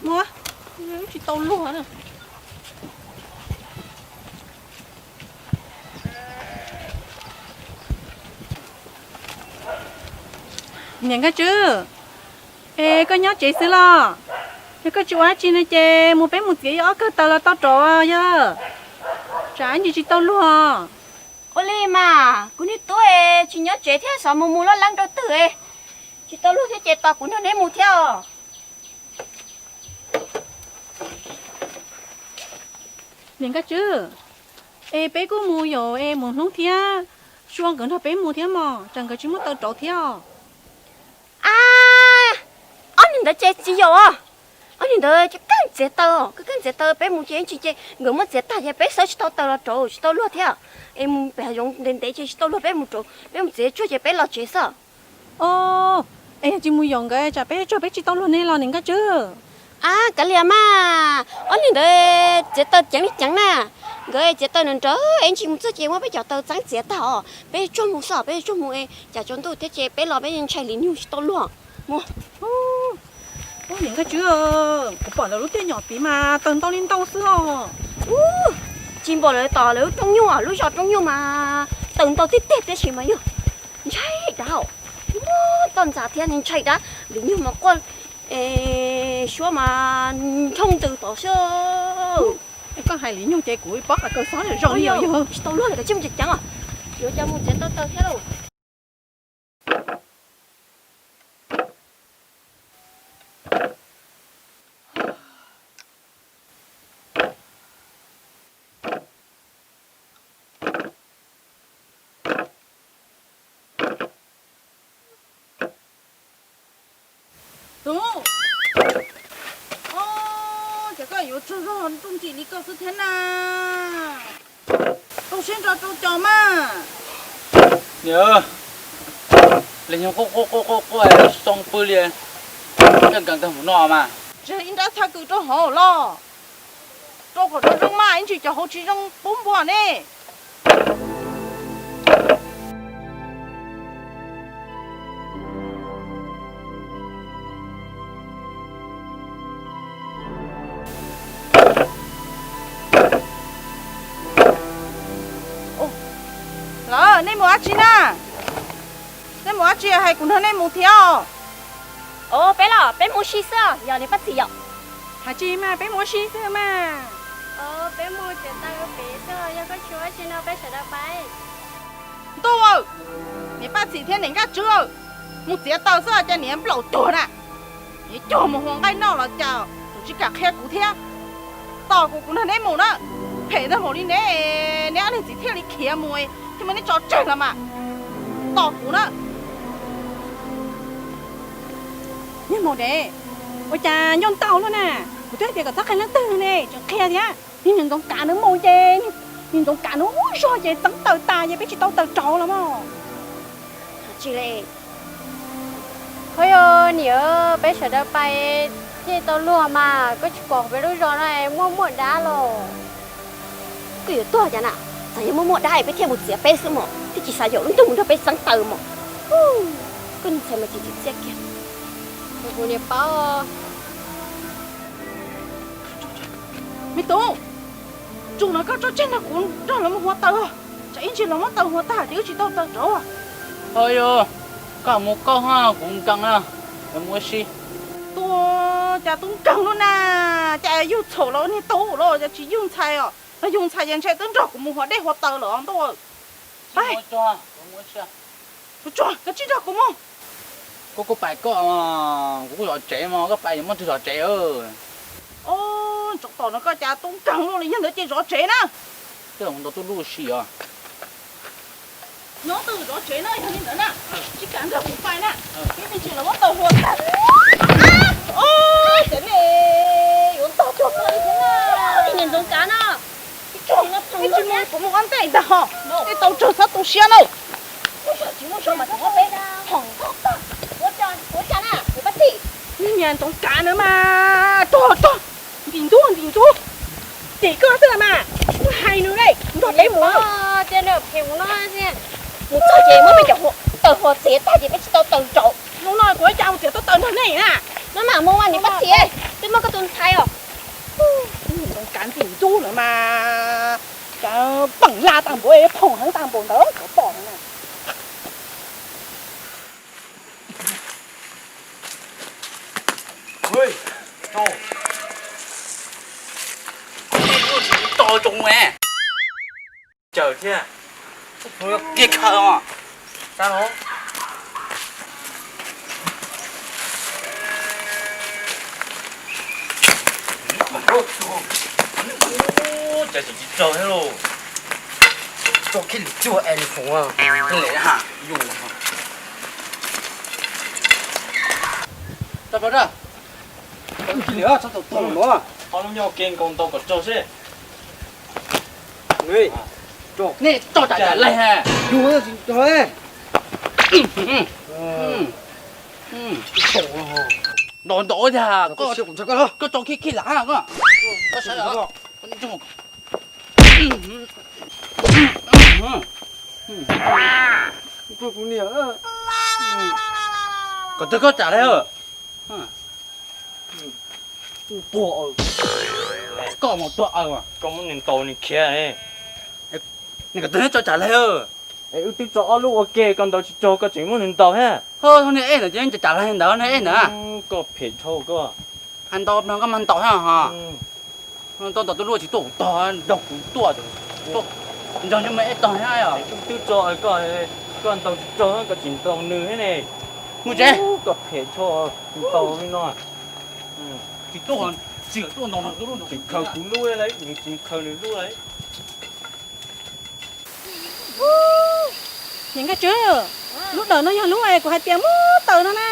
Muab, tsis tau luag na. Niam Nkauj Tswb, es koj nyob tsev xwb los? Yog koj tsis ua dab tsi no ces mus, peb mus txiav ib ob kawg taws los tau rauv yog. Tsam ntsis tsis tau luag. Ua li mas kuv niag tub tsis nyob tsev thiab, xyov mus mus laj leeb rau twg, tsis tau luag thiab ces tos kuv nrog neb mus thiab os. Niam Nkauj Tswb, es peb kuj mus yom, es Mus Hnub thiab Sua nkawd nrog peb mus thiab mog, tsam nkawd tsis muaj taws rauv thiab os. A, ob niag ntawd ces tsis yog os. Ob niag ntawd ces kawg txiav taws, kawg txiav taws, peb mus ces tsis ces nkawd muab txiav tag ces peb xav tsis tau taws los rauv tsis tau luag thiab. Es mus pem hav zoov ntev ntev ces tsis tau luag, peb mus rauv, peb mus txiav tsuag ces peb los tsev xwb. O, es yog tsis mus yom nkawd tsam peb tsuag peb tsis tau luag ne los niam Nkauj Tswb? A, kav liam mas, ob niag ntawd txiav taws ceev li ceev na. Nkawd txiav taws nrawm nrawm es ntsis mus txog ces muab peb cov taws txeeb txiav tag os. Peb tsuag mus xwb, peb tsuag mus es cas tsaus ntuj thiab ces peb los peb ntshai li nyug tsis tau luag. Mus. Ub, niam Nkauj Tswb, kuv pom lawv lub tiaj nyom tid mas taws ntau li ntau xwb os. Ub, tsis npaum lawv tom lawv lub rooj nyuj, lub zos rooj nyuj mas taws ntau tiag tiag, tiam sis mas yog ntshai dab, muaj toj ntxas thiab ntshai dab, li nyug mas quaj, suab mas nrhoo ntws tod xwb. Koj hais li nyug ces kuv paub qhov kawg xob zoo li yog tsis tau luag lawm, kav tsij mus ceev ceev os, yuav cas mus txiav tau taws thiab lauj. Tub, o, ces koj yuav tsaug zog nruj nrim li koj xwb thiab na. Rau siab ntso rau cov mas. Niam, li nyug quaj quaj quaj quaj xoo pw li, koj nkees kawg mus no mas. Tsis yog ib nrab txhaj kws rau hauv los? Rau kom zoo zoo mas ib ntsis cov hauv tsis zoo pub npua ne. Lawv, nej mus dab tsi na? Nej mus dab tsi hais kuv nrog nej mus thiab os? Os, peb los peb mus ua si xwb, yog niam Paj Txhim yom? Hais tsis mas peb mus ua si xwb mas. Peb mus txiav taws pem xwb, yog koj tsis ua dab tsi no peb sawv daws pais. Ntuj, niam Paj Txhim thiab niam Nkaj Tswb, mus txiav taws xwb cas niam nplaum tuag na. Niam cuag mus hua nqaij noj los cas tseem tsis kam qhia kuv thiab. Tos kuv, kuv nrog neb mus na. Phem tag npaum li neb, neb ob leeg txiv thiaj li khiav mus, thiaj muab neb tso tseg los mas. Tos kuv na. Niag maum dev, ua cas nco ntau luaj na. Kuv twb hais tias kom txhob qhia leej twg ne, tseem qhia thiab. Niag niam Ntxoov Kav ntawd mus ces, niag Ntxoov Kav ntawd ub zog ces txeeb taws tas ces peb tsis tau taws rauv los mas. Tsis li. Ho yog niam, peb sawv daws pais thiaj tau luag mas, koj tsis pom peb lub zos no muaj muaj dab los? Koj yuav tuag cas na, txawm yog muaj muaj dab es peb thiaj mus txiav peb xwb mos, thiaj tsis xav yaum lub ntuj mus nrog peb txeeb taws mos. Koj ntxhais mas tsis txim txiaj kiag. Kuv niam paub. Me tub, tsuas no koj tso tseg nrog kuv nrog lawv mus hua taws, tsam ib ntsis lawv muab taws hua tag ces wb tsis tau taws rauv. Ho yog, koj mus koj, kuv nkees na, lawv mus ua si. Tua, cas tub nkeeg lub na, cas yug txhaum los niag tub los cas tsis yug ntxhais os, los yug ntxhais ces ntshe twb nrog kuv mus hua dej hua taws lawm ntuj. Pais. Tsuag, koj tsis nrog kuv mus. Kuv kuj pais koj, kuv kuj zov tsev mos, koj pais yuav muab twg zov tsev? Tsov tom no koj cas tub nkeeg lub li yog ntawd ces zov tsev na. Twb mus ntaus tub lub si os. Nyob twj zov tsev na, yog li ntawd na, tsis kam nrog kuv pais na. Ib me ntsis los muab taws hua tag. Cov nej yuav ntog tuag koj li thiab na. Niam Ntxoov Kav na. Kuv mus ua ntej ntag ho, nej tau tsaug txhob tu siab na. Muaj zog tsis muaj zog mas tseem muab peb hom nkauj tag. Ua cas, ua cas na, niam Paj Txhim? Niag Ntxoov Kav na mas, rog rog, ntim ntxub ntim ntxub, tim koj xwb mas, kuv hais nws ne, nrog peb mus. Mus txog ces muab peb cov taws hua txiav tag ces peb tsis tau taws rauv. Hnub no kuv ua cas mus txiav tau taws nrog nej na. No mas mus mas niam Paj Txhim, twb muab koj tus ntxhais Ntxim ntxub lawm mas, cas peem laj tag npaum, phoom heev tag npaum ntawd, cov poj no na. To zoo, caws thiab, kiag khaws os. Cas tsis tsis tsaug thiab lauj. Tsaug kiag li cuag es li foom, lem ha yus. Tso tso, tso tso tso, qhov lub nyob ke nkaus ntau kom tsaug seb. Nej tso tsam tsam laig ha. Nto nto thiab, koj tso khib khib lam koj, koj sawv daws. Kom tag koj tsam laig. Koj mus tuag aw, koj muab nws ntaus nws khiav. Nws kom tag neb tso tsam laig. Wb twb tso ob lub ua ke, koj ntaus tsis tsaug koj tseem muab nws ntaus thiab. Niag ej ntawd ces tsam tsam laig ntawd, niag ej ntawd. Koj phem dhau koj. Hais ntau no koj mas ntaus thiab ho. Tau ntaus tus lub tsis tuaj kuv tog, nrog kuv tuaj, nrog nws mus ej tog thiab. Wb twb tso koj, koj ntaus tsis tsaug koj tseem ntaus nws thiab ne. Mus tsev. Koj phem dhau, ntaus li no. Tsis tuaj, tsis tuaj ntaus no, tseem khaws kuv lub lawm, nws tsis khaws nws lub lawm. Niam Nkaj Tswb, lub dawm no yog lub kuv hais tias muab taws no na.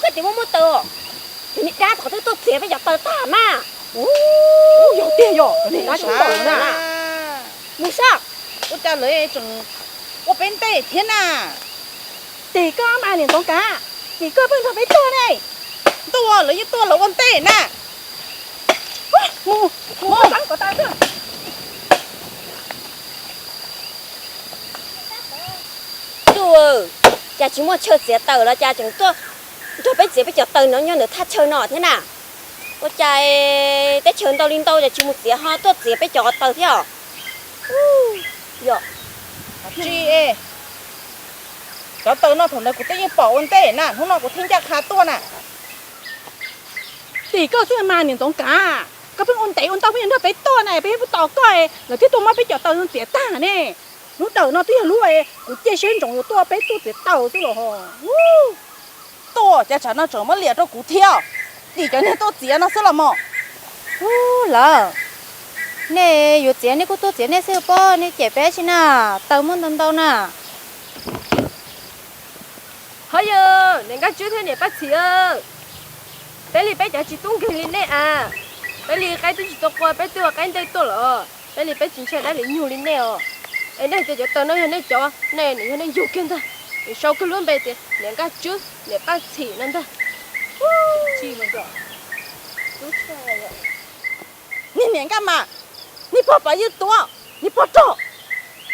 Koj tias muab muab taws, ces niag dab tom twb tuaj txiav peb cov taws tag mas. Yog tiag yog, niag dab tseem tom na. Mus saib, ua cas lawv tseem ua peb ntej thiab na. Ces koj mas niam Ntxoov Kav, ces koj pheej nrog peb tuaj ne. Ntuj, lawv yeej tuaj lawv ua ntej na. Mus, mus, mus. Ntuj, cas tsis muaj chaw txiav taws los cas tseem tuaj nrog peb txiav peb cov taws no nyob ntawm thaj chaw no thiab na. Ua cas teb chaws ntau li ntau cas tsis mus txiav ho tuaj txiav peb cov taws thiab os. Yog, tsis, cov taws no thaum ntawd kuv twb yeej pom ua ntej na, hnub no kuv thiaj ncaj qha tuaj na. Tim koj xwb mas niam Ntxoov Kav, koj pheej ua ntev ua ntau pheej nrog peb tuaj na, peb yeej pheej tos koj, lawv thiaj tuaj muab peb cov taws txiav tag ne. Lub dawm no twb yog lub kuv cia siab ntsoov yuav tuaj peb tuaj txiav taws xwb los ho. Tuaj cas tsam no tseem muab liam rau kuv thiab, tim cov niag tuaj txiav no xwb los mas. Lawm, nej yuav txiav nej kuj tuaj txiav nej xwb pob, nej cem peb tsi na, taws muaj ntau ntau na. Ho yog niam Nkaj Tswb thiab niam Paj Txhim, peb li peb cov tsis tub nkeeg li nej a, peb li qaib twb tsis tau qua peb twb ua qaib ntej tuaj los, peb li peb tsis ntshai dab li nyuj li nej os. Es nej tias cov taws no yog nej cov, nej nws yog nej yug kiag ntag, nws sau kiag lub npe tias niam Nkaj Tswb niam Paj Txhim no ntag. Niag niam Nkaj Mas, niag pog Pov Ywg Tuam, niag pog rog,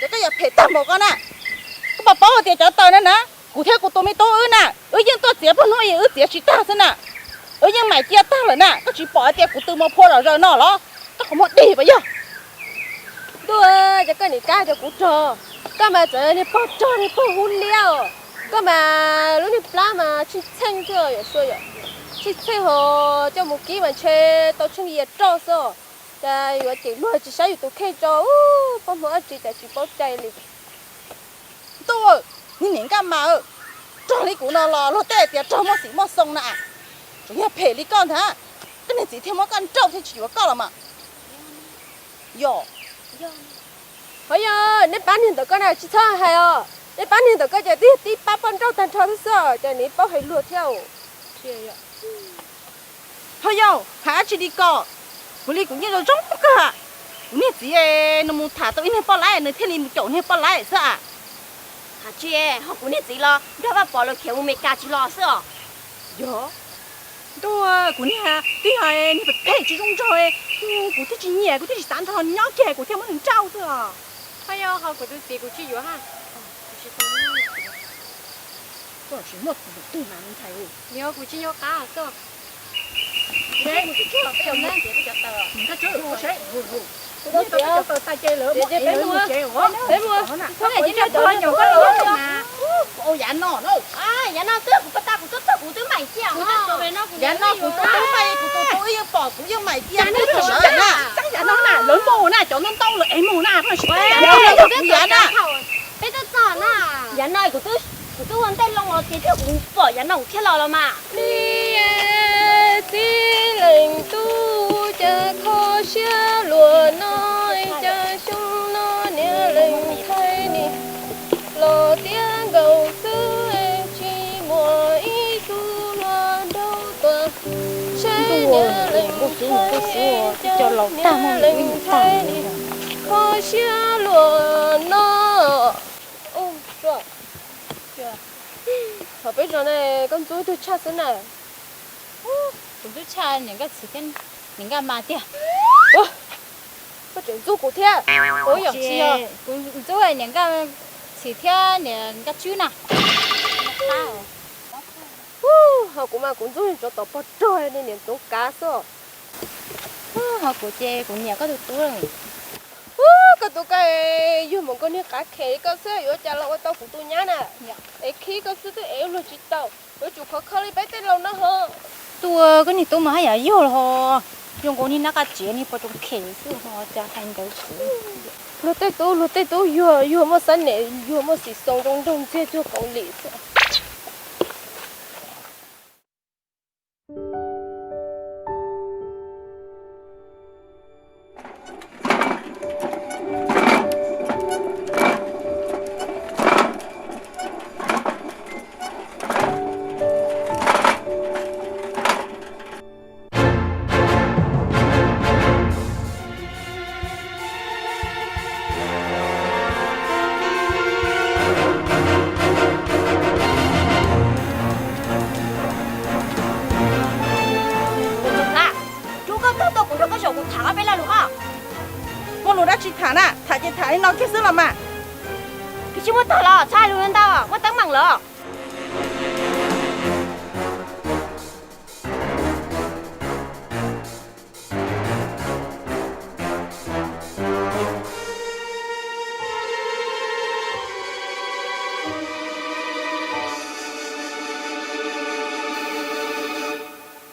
ces koj yuav phem tag npaum ko na. Koj puas paub hais tias cov taws no na, kuv thiab kuv tus me tub wb na, wb yeej tuaj txiav pog hnub ib wb txiav tsis tag xwb na. Wb yeej maim cia tag lawm na, koj tsis pom hais tias kuv tw mos phua zom zaws no los? Koj qhov muag dig puas yog? Ntuj, ces koj niam kab cov kuv rog, koj mas txawm niag pog rog niag pog hub liab os. Koj mas lub niag plab mas tsheej tsheej xwb yom, sua yom, tsheej tsheej ho coj mus kib mas ntshe tau tsheej yias roj xwb os. Cas yuav cem luag tsis saib yus tus kheej tso, poj hmov dab tsi cas tsis paub cai li. Ntuj, niag niam Nkaj Mas, rog li kuv no los luag tej tias rog muaj xim muaj xoo na. Tsuas yog phem li koj ntag, koj niag txiv thiaj muab koj nrauj thiaj tsis yuav koj los mas. Yog, ho yog nej pab niag ntawm koj na tsis txhob hais os, nej pab niag ntawm koj ces twb yog tib pab poj nrauj tag nrho xwb xwb os, ces nws paub hais luag thiab. Ho yog hais dab tsi li ko, kuv li kuv yeej zoo zoo kawg. Kuv niag txiv nws mus tham tau ib niag poj laib nws thiaj li mus caum niag poj laib xwb a. Hais tsis ho kuv niag txiv los nrog Vaj Pov lawv khiav mus Meskas tsis los xwb os. Yog, ntuj, kuv niag twb yog niag phem phem tsis zoo nraug, kuv thiaj tsis nyiam, kuv thiaj tsis xav nrog nws nyob kiag, kuv thiaj muab nws nrauj xwb os. Ho yog ho kuv tus txiv kuv tsis yuav ha. Koj tsis muaj tus twg mas ntshai li. Yog kuv tsis nyob qab xwb. Yav no twb kuv pab tag kuv tuaj txog kuv twb maim cia. Yav no kuv twb tau fais kuv tus tub yeej pom kuv yeej maim cia. Yav no na lawv mus na cov ntau ntau lawv ev mus na. Yav no kuv twb, kuv twb ua ntej loo los ces thiaj kuv pom yav no kuv thiaj los los mas. Li txiv leej tub cas kho siab luag no, cas xyoo no niag leej txiv ni los tiav nkaus xwb, tsis muaj ib tug hluas nraug tuaj saib niag leej txiv, cas niag leej txiv ni kho siab luag no. Thaum peb zos ne koj ntxub tug tshaj xwb na. Kuv ntxub tshaj niam nkaj txhim thiab niam nkaj mas tiag. Koj tseem ntxub kuv thiab. Ua yog tsis yog kuv ntxub niam nkaj txhim thiab niam nkaj tswb na. Ho kuv mas kuv ntxub tsov tom pog rog niam ntxoov kav xwb. Ho kuv ces kuv nyiam koj tus tub. Koj tus koj yuag mus koj niag qav khem koj xwb yuav cas los ua tau kuv tus nyab na. Es khib koj xwb twb ev luag tsis tau, yuav tsum khov kho li peb tej laus no ho. Tuaj koj niag tub mas haj yam yuag los ho, zoo nkaus niag nab qa tsiav niag pos tsoom khem xwb ho cas hais ntawd xwb. Luag tej tub, luag tej tub yuag, yuag muaj xab niam, yuag muaj xim xoo zoo nraug ntxiag cuag kaus lim xwb. Tus ntxoov kav, rub koj tog tuaj kuv nrog koj zaum kuv tham ob peb lo lus ho. Muaj lus dab tsi tham na, tham ces tham li no kiag xwb los mas. Koj tsis muaj tog los txhob hais lus ntau, muaj teeb meem lawm.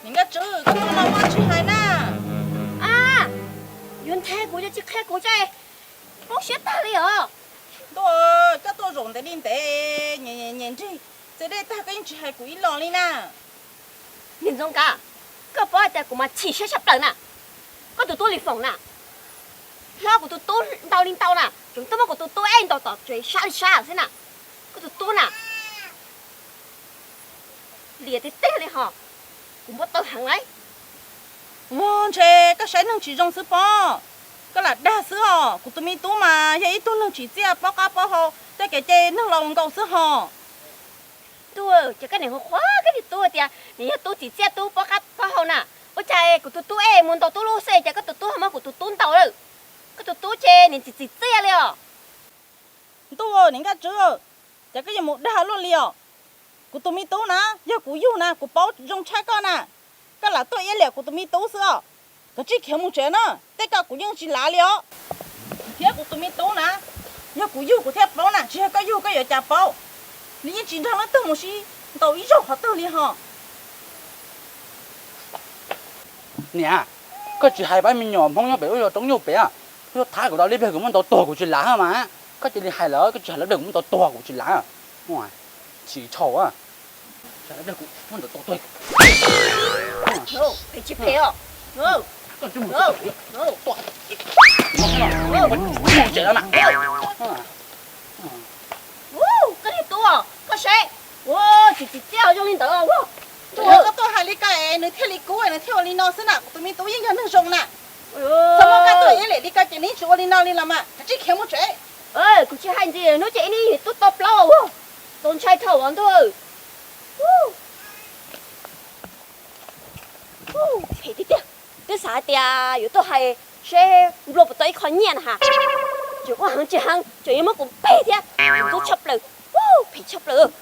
Niam nkaj tswb, koj tuaj no koj tsis hais na. A, yuav nthe kuv yog tsis qhia kuv tso, poob siab tag li os. Ntuj, koj tuaj zaum ntev li ntev, nyem nrig txias dej tag koj yeej tsis hais kuv ib los li na. Niam ntxoov kav, koj paub hais tias kuv mas chim siab tshaj plaws na. Koj tus tub Lis Foom na, hlob kuv tus tub ntau li ntau na, tseem tuaj muab kuv tus tub ej ntaus tom tsev sab li sab xwb na. Koj tus tub na, liam tiag tiag li ho, kuv npau taws heev lauj. Ua ntshe koj saib neeg tsis zoo xwb pob, koj lam dag xwb os. Kuv tus me tub mas yog ib tug neeg tsim txiaj paub qab paub hau, tej kev cai neeg laus nkaus xwb ho. Ntuj, ces koj niam hu qhuav koj niag tub tias nws yog tub tsim txiaj tub paub qab paub hau na, ua cas kuv tus tub ej mus ntaus tub lub xwb ces koj tus tub ho muab kuv tus tub ntaus lawm. Koj tus tub ces nws tsis tsim txiaj li os. Ntuj, niam nkaj tswb, ces koj yuav mus dag luaj li os. Kuv tus me tub na, yog kuv yug na kuv paub zoo tshaj koj na. Koj lam tuaj iab liam kuv tus me tub xwb os. Koj tsij khiav mus tsev na, tej ko kuv yeej tsis lav li os. Thiab kuv tus me tub na, yog kuv yug kuv thiaj paub na, tsis yog koj yug koj yuav cas paub. Nws yeej tsis nrog leej twg mus sib ntaus ib zaug qhov twg li ho. Niam, koj tsis hais pab me nyuam Hmoob nyob pem lub zos roob nyuj pem, koj yuav thab kuv tau li pliag kuv muab ntaus tuag kuv tsis lav mas. Koj cia li hais lawm, koj tsis hais lawm kuv muab ntaus tuag kuv tsis lav. Tsis tshau. Koj niag tub, koj saib, ua tsis tsim txiaj zoo li ntawd. Koj tuaj hais li ko es nws thiaj li kub, nws thiaj ua li no xwb na. Kuv tus me tub yeej yog neeg zoo na. Txog muaj koj tuaj iab liam li ko ces nws yeej tsis ua li no li los mas. Koj tsij khiav mus tsev. Kuv tsis hais ntxiv, hnub ces ib hnub tub tau plaub ua, txaus ntshai dhau os ntuj. Phem tiag tiag, twb xav hais tias yuav tuaj hais seb nplua puas tau ib qho nyiaj na has, tseem ua heev tsis heev tseem yuav muab kuv peg thiab, ntxub tshaj plaws, phem tshaj plaws.